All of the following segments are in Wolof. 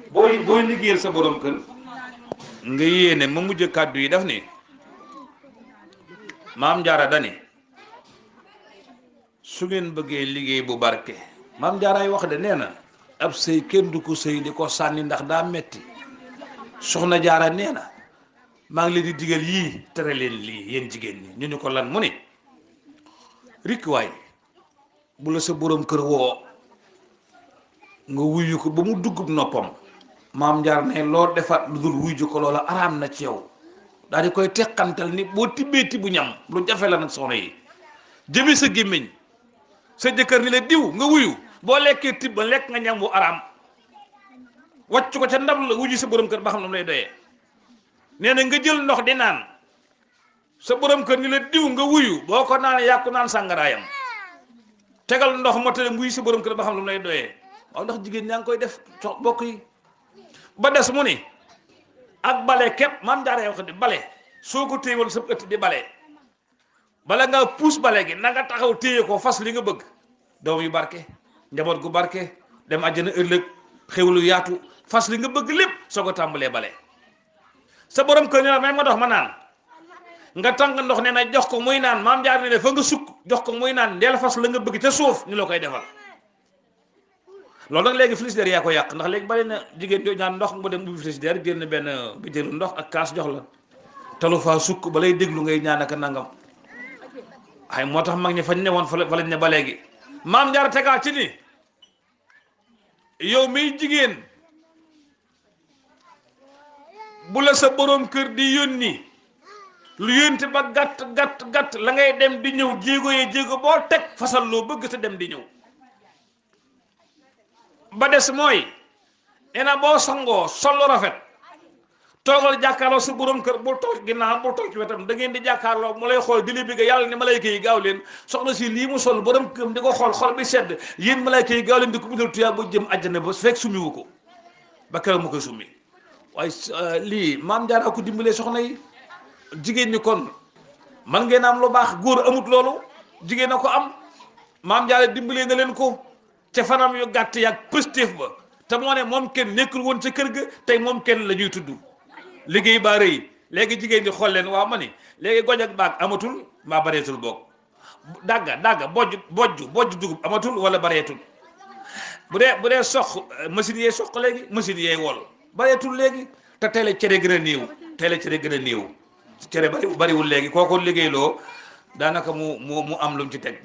booy liggéeyal sa borom kër nga yéene ma mujj kàddu yi daf ni maam Jaara dani su ngeen bëggee liggéey bu barke maam Jaara ay wax de nee na ab sëy kenn du ko sëy di ko sànni ndax daa metti soxna Jaara nee na maa ngi leen di digal yii tere leen lii yéen jigéen ñi ñu ni ko lan mu ni rik waay bu la sa borom kër woo nga wuyu ko ba mu duggub noppam maam Jaara ne loo defaat lu dul wuyu ko loola araam na ci yow daal di koy teqantal ni boo tibbee bu ñam lu jafe la nag soxna yi jëme sa gémmiñ sa jëkkër ni la diw nga wuyu boo lekkee tibb ba lekk nga ñam bu araam wàcc ko ca ndab la wuyu sa borom kër ba xam ne mu lay doyee nee na nga jël ndox di naan sa borom kër ni la diw nga wuyu boo ko naan yàqu naan sàngaraayam tegal ndox moo tale wuyu sa borom kër ba xam ne mu lay doyee waaw ndax jigéen ñaa ngi koy def sox bokk yi ba des mu ni ak bale képp maam Jaara wax di bale soo ko téyewoon sa ëtt di bale bala ngaa puus bale gi na nga taxaw téye ko fas li nga bëgg doom yu barke njaboot gu barke dem àjjana ëllëg xewlu yaatu fas li nga bëgg lépp soo ko tàmbalee bale sa borom kër ne la may ma dox ma naan nga tàng ndox ne na jox ko muy naan maam Jaara ne fa nga sukk jox ko muy naan ndeel fas la nga bëgg ca suuf ñu la koy defal loolu nag léegi frigidaire yaa ko yàq ndax léegi bari na jigéen joo ñaan ndox mu dem ubbi frigidaire génn benn bitéelu ndox ak kaas jox la talu faa sukk ba lay déglu ngay ñaan ak nangam ay moo tax mag ñi fañ ne woon fa lañ ne ba léegi maam Jaara tegaa ci ni yow miy jigéen bu la sa borom kër di yónni lu yónte ba gàtt la ngay dem di ñëw jéego yee jéego boo teg fasal loo bëgg te dem di ñëw ba des mooy ena boo sangoo solo rafet toogal jàkkaarloo sa borom kër bul toog ginnaaw bul toog ci wetam da ngeen di jàkkaarloo mu lay xool di li bëgg yàlla ni malayka yi gaaw leen soxna si lii mu sol borom kër di ko xool bi sedd yéen malayka yi gaaw leen di ko bindal tuyaa ba jëm àjjana ba fekk summiwu ko ba keroog mu koy summi waaye lii maam Jaara ko dimbalee soxna yi jigéen ñi kon man ngeen am lu baax góor amut loolu jigéen a ko am maam Jaara dimbalee na leen ko ca fanam yu gàtt yaag pëstéef ba te moo ne moom kenn nekkul woon ca kër ga tey moom kenn la ñuy tudd liggéey baa rëy léegi jigéen ñi xool leen waaw ma ni léegi goj ak baag amatul mbaa bareetul boog dagga bojj dugub amatul wala bareetul bu dee soq machine yee soq léegi machine yee wol bareetul léegi te tey la cere gën a néew cere bariwul léegi kooku liggéey loo daanaka mu am lu mu ci teg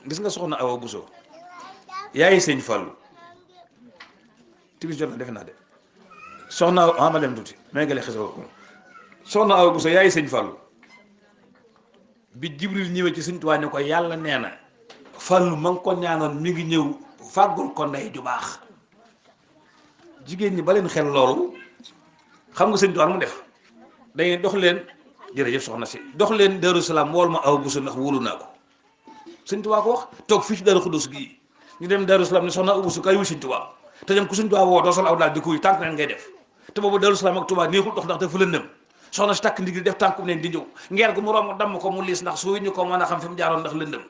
gis nga soxna Awa Bousso yaay sëñ Fallu timis jot na defe naa de soxna ma dem tuuti may gale xisa ko soxna Awa Bousso yaay sëñ Fallu bi Jibril ñëwee ci sëñ Tuubaa ne ko yàlla nee na Fallu ma ngi ko ñaanoon mi ngi ñëw fàggul ko ndey ju baax jigéen ñi ba leen xel loolu xam nga sëñ Tuubaa mu def dañuy dox leen jërëjëf soxna si dox leen Daaru Salaam wool ma Awa Bousso ndax wóolu naa ko sëñ Tuubaa ko wax toog fii ci Daaru Xudoos gii ñu dem Daaru Salaam ne soxna Awa Bousso kay wuy sëñ Tuubaa te dem ku sëñ Tuubaa woo doo sol aw daal di kuy tànk neen ngay def te boobu Daaru Salaam ak Tuubaa neexul dox ndax dafa lëndëm soxna si takk ndigil def tànkum neen di ñëw ngeer gu mu romb damm ko mu liis ndax su ñu ko mën a xam fi mu jaaroon ndax lëndëm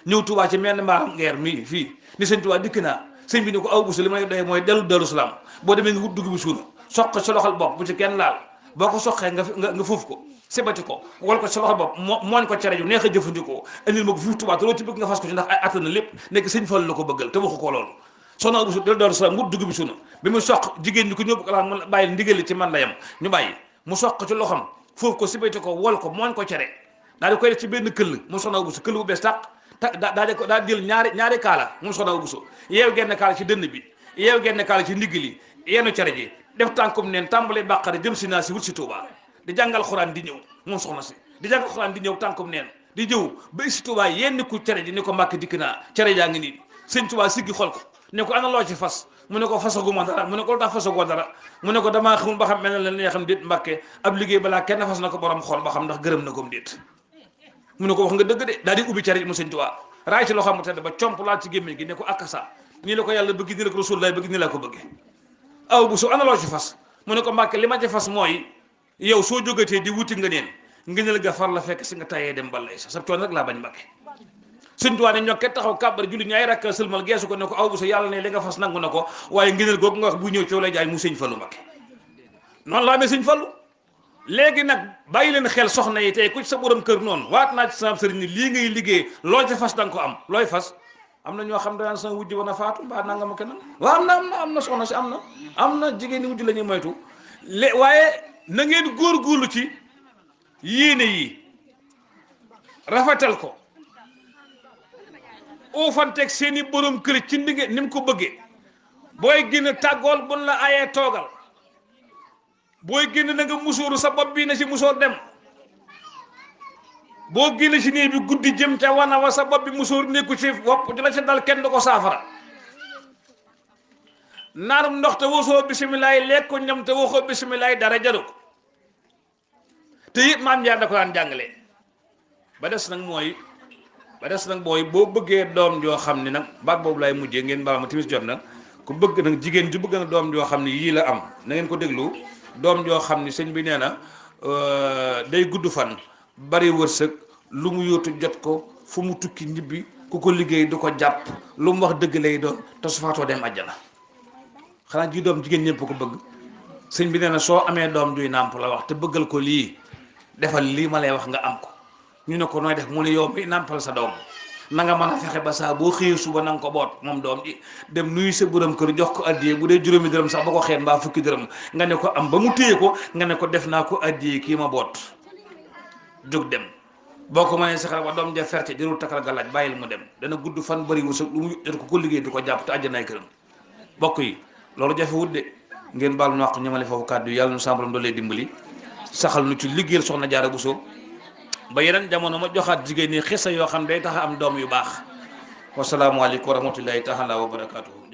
ñëw Tuubaa ci menn mbaaram ngeer mii fii ni sëñ Tuubaa dikk naa sëñ bi ni ko Awa Bousso li may doy mooy dellu Daaru Salaam boo demee nga wut dugub bi suuna soq ko ci loxol bopp bu ci kenn laal boo ko soqee nga fuuf ko sebati ko wal ko ci loxol bopp mooñ ko cere ju neex a jëfandikoo indil ma ko fii Tuubaa te loo ci bëgg nga fas ko ci ndax ay attan na lépp nekk sëñ Fallu la ko bëggal te waxu ko loolu soxna Awa Bousso dellu Daaru Salaam wut dugub bi suuna bi mu soq jigéen ñi ko ñëw ko laa mun bàyyi ndigal ci man la yam ñu bàyyi mu soq ci loxam foofu ko sebati ko wol ko mooñ ko cere daal di koy def ci benn këll mu soxna Awa Bousso këll bu bees tàq daa jël ñaari kaala moom soxna Awa Bousso yeew genn kaala ci dënn bi yeew genn kaala ci ndigg li yenn cere ji def tànkum neen tàmbalee bàqare jëm si naa si wut si Tuubaa di jàngal xuraan di ñëw moom soxna si di jàngal xuraan di ñëw tànkum neen di ñëw ba si Tuubaa yenn ku cere ji ni ko Mbàkke dikk naa cere jaa ngi nii sëñ Tuubaa siggi xool ko ne ko ana loo ci fas mu ne ko fasaguma dara mu ne ko lu tax fasagoo dara mu ne ko damaa xamul ba xam mel na leen ne xam déet Mbàkke ab liggéey balaa kenn fas na ko borom xool ba xam ndax gërëm na ko déet mu ne ko wax nga dëgg de daal di ubbi cere ji mu sëñ Tuubaa raay ci loxo mu tedd ba comp laal ci gémmiñ gi ne ko akasa nii la ko yàlla bëgg nii la ko Rasulullah bëgg nii la ko bëgge Awa Bousso ana loo ci fas mu ne ko Mbàkke li ma ci fas mooy yow soo jógatee di wuti nga neen ngëneel ga far la fekk si nga tayee dem balay sa coono rek laa bañ Mbàkke sëñ Tuubaa ne ñokket taxaw kàbbar julli ñaay rakk sëlmal geesu ko ne ko aw bu sa yàlla ne li nga fas nangu na ko waaye ngëneel googu nga wax bu ñëw coow lay jaay mu sëñ Fallu Mbakke noonu la amee sëñ Fallu léegi nag bàyyi leen xel soxna yi tey ku ci sa borom kër noonu waat naa ci sama sëriñ ni lii ngay liggéey loo ca fas danga ko am looy fas am na ñoo xam daan sama wujj wana faatu mbaa nanga ma kenn waaw am na soxna si am na jigéen ñi wujj la ñuy moytu waaye na ngeen góorgóorlu ci yéene yi rafetal ko uufanteeg seeni borom kër ci ndige ni mu ko bëggee booy génn tàggool bun la ayee toogal booy génn na nga musóoru sa bopp bii na si musóor dem boo génn si nii bi guddi jëm ca wana wa sa bopp bi musóor nekku ci wopp di la ci dal kenn du ko saafara naarum ndox te wasoo bisimilaay lekk ko ñam te waxoo bisimilaay dara jaru ko te it maam Njaay da ko daan jàngale ba des nag mooy boo bëggee doom joo xam ne nag baat boobu laay mujjee ngeen baal ma timis jot na ku bëgg nag jigéen ju bëgg na doom joo xam ne yii la am na ngeen ko déglu doom joo xam ne sëñ bi nee na day gudd fan bari wërsëg lu mu yóotu jot ko fu mu tukki ñibbi ku ko liggéey du ko jàpp lu mu wax dëgg lay doon te su faatoo dem àjjana xanaa ji doom jigéen ñëpp ko bëgg sëñ bi nee na soo amee doom juy nàmp la wax te bëggal ko lii defal lii ma lay wax nga am ko ñu ne ko nooy def mu ne yow mi nàmpal sa doom na nga mën a fexe ba saa boo xëyee suba na nga ko boot moom doom ji dem nuyu sa borom kër jox ko addiyee bu dee juróomi dërëm sax ba ko xeet mbaa fukki dërëm nga ne ko am ba mu téye ko nga ne ko def naa ko addiyee kii ma boot jóg dem boo ko mënee saxal ba doom ja ferte jërul takkal ga laaj bàyyil mu dem dana gudd fan bëri wërsëg lu mu jot ko liggéey du ko jàpp te àjjanaay këram bokk yi loolu jafe wut de ngeen baal nu àq ñamale foofu kàddu yi yàlla nu sàmbalam doo lay dimbali saxal nu ci liggéeyal soxna Jaara Buso ba yeneen jamono ma joxaat jigéen ñi xisa yoo xam day tax a am doom yu baax wasalaamualeykum wa rahmatullahi taala wa barakaatuhu.